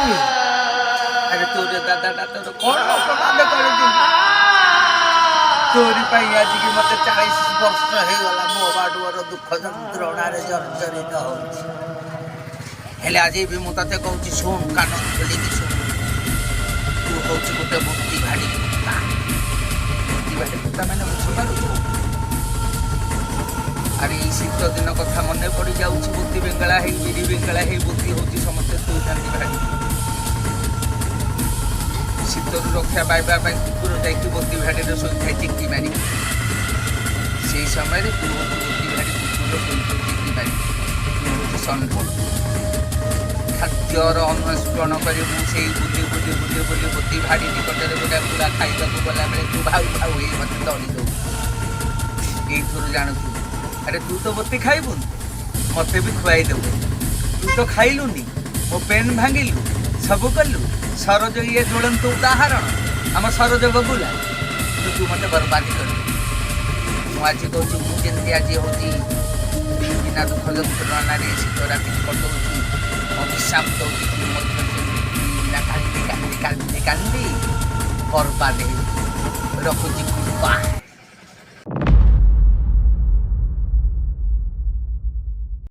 ଆରେ, ତୋର ଦାଦାଟା ତୋର କଣ ଅପରାଧ କରିଥିଲି? ତୋରି ପାଇଁ ଆଜିକି ମତେ 40 ବର୍ଷ ହେଇଗଲା, ମୋ ବାଡୁଅର ଦୁଃଖ ଯନ୍ତ୍ରଣାରେ ଜର୍ଜରିତ ହଉଛି। ହେଲେ ଆଜି ବି ମୁଁ ତତେ କହୁଛି, ଶୁଣ, କାନ ଖୋଲିକି ଶୁଣ। ତୁ ହଉଛି ଗୋଟେ ବୁଦ୍ଧି ଭାଡ଼ି କୁତ୍ତା। ବୁଦ୍ଧି ଭାଡ଼ି କୁତ୍ତା ମାନେ ବୁଝିପାରୁଛୁ? ଆରେ, ଏଇ ଶୀତ ଦିନ କଥା ମନେ ପଡି ଯାଉଛି। ବୁଦ୍ଧି ବେଙ୍ଗଳା ହେଇ, ବିରି ବେଙ୍ଗଳା ହେଇ, ବୁଦ୍ଧି ହଉଛି, ସମସ୍ତେ ଶୋଇଥାନ୍ତି ଭାଡ଼ି। ଶୀତରୁ ରକ୍ଷା ପାଇବା ପାଇଁ କୁକୁର ଯାଇକି ବୋତି ଭାଡ଼ିରେ ଶୋଇଥାଏ ଚିକି ମାରିକି। ସେଇ ସମୟରେ ତୁ ହଉଛି ବୋତି ଭାଡ଼ି କୁକୁର, ଶୋଇଥାଉ ଚିକି ମାରିକି। ତୁ ହଉଛି ଷଣ୍ଢ। ଖାଦ୍ୟର ଅନ୍ୱେଷଣ କରିବୁ, ସେଇ ବୁଲି ବୁଲି ବୁଲି ବୁଲି ବୋତି ଭାଡ଼ି ନିକଟରେ ଗୋଟେ ପୁରା ଖାଇବାକୁ ଗଲାବେଳେ ତୁ ଭାଉ ଭାଉ ହେଇ ମତେ ତଡ଼ି ଦଉ। ଏଇଥିରୁ ଜାଣୁଥିବୁ। ଆରେ, ତୁ ତ ବୋତି ଖାଇବୁନି, ମତେ ବି ଖୁଆଇ ଦେବୁ। ତୁ ତ ଖାଇଲୁନି, ମୋ ପେନ୍ ଭାଙ୍ଗିଲୁ, ସବୁ କଲୁ। ସରୋଜ ଇଏ ଜ୍ୱଳନ୍ତ ଉଦାହରଣ, ଆମ ସରୋଜ ବଗୁଲା। କିନ୍ତୁ ତୁ ମତେ ବର୍ବାଦ କଲୁ। ମୁଁ ଆଜି କହୁଛି, ମୁଁ ଯେମିତି ଆଜି ହେଉଛି ବିନା ଦୁଃଖ ଯନ୍ତ୍ରଣାରେ ଶୀତ ରାତି କଟଉଛି, ଅଭିଶାପ ଦଉଛି, ତୁ ମଧ୍ୟ ସେମିତି ବିନା କାନ୍ଦି କାନ୍ଦି କାନ୍ଦି କାନ୍ଦି ବର୍ବାଦ ହେଇ। ରଖୁଛି, ଗୁଡ୍ ବାଏ।